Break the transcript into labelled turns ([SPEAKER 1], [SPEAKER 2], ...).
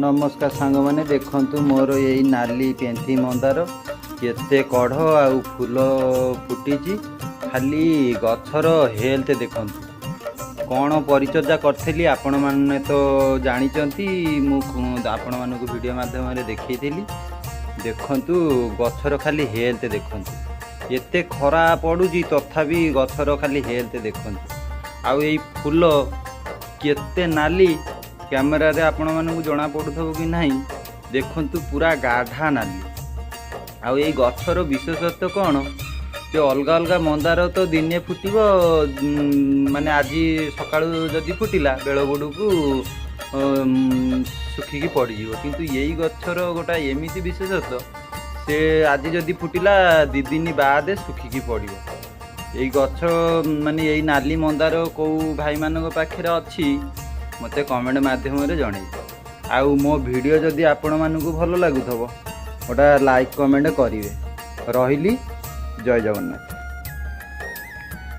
[SPEAKER 1] ନମସ୍କାର ସାଙ୍ଗମାନେ, ଦେଖନ୍ତୁ ମୋର ଏଇ ନାଲି ପେନ୍ଥି ମନ୍ଦାର କେତେ କଢ଼ ଆଉ ଫୁଲ ଫୁଟିଛି। ଖାଲି ଗଛର ହେଲ୍ଥ ଦେଖନ୍ତୁ। କ'ଣ ପରିଚର୍ଯା କରିଥିଲି, ଆପଣମାନେ ତ ଜାଣିଛନ୍ତି। ମୁଁ ଆପଣମାନଙ୍କୁ ଭିଡ଼ିଓ ମାଧ୍ୟମରେ ଦେଖେଇଥିଲି। ଦେଖନ୍ତୁ, ଗଛର ଖାଲି ହେଲ୍ଥ ଦେଖନ୍ତୁ। ଏତେ ଖରା ପଡ଼ୁଛି, ତଥାପି ଗଛର ଖାଲି ହେଲ୍ଥ ଦେଖନ୍ତୁ। ଆଉ ଏଇ ଫୁଲ କେତେ ନାଲି, କ୍ୟାମେରାରେ ଆପଣମାନଙ୍କୁ ଜଣାପଡ଼ୁଥିବ କି ନାହିଁ। ଦେଖନ୍ତୁ, ପୁରା ଗାଢ଼ା ନାଲି। ଆଉ ଏଇ ଗଛର ବିଶେଷତ୍ୱ କ'ଣ ଯେ ଅଲଗା ଅଲଗା ମନ୍ଦାର ତ ଦିନେ ଫୁଟିବ, ମାନେ ଆଜି ସକାଳୁ ଯଦି ଫୁଟିଲା, ବେଳ ବୁଡ଼କୁ ଶୁଖିକି ପଡ଼ିଯିବ। କିନ୍ତୁ ଏଇ ଗଛର ଗୋଟା ଏମିତି ବିଶେଷତ୍ୱ, ସେ ଆଜି ଯଦି ଫୁଟିଲା, 2 ଦିନ ବାଦେ ଶୁଖିକି ପଡ଼ିବ। ଏଇ ଗଛ, ମାନେ ଏଇ ନାଲି ମନ୍ଦାର କେଉଁ ଭାଇମାନଙ୍କ ପାଖରେ ଅଛି, ମୋତେ କମେଣ୍ଟ ମାଧ୍ୟମରେ ଜଣେଇବେ। ଆଉ ମୋ ଭିଡ଼ିଓ ଯଦି ଆପଣମାନଙ୍କୁ ଭଲ ଲାଗୁଥିବ, ଗୋଟା ଲାଇକ୍, କମେଣ୍ଟ କରିବେ। ରହିଲି, ଜୟ ଜଗନ୍ନାଥ।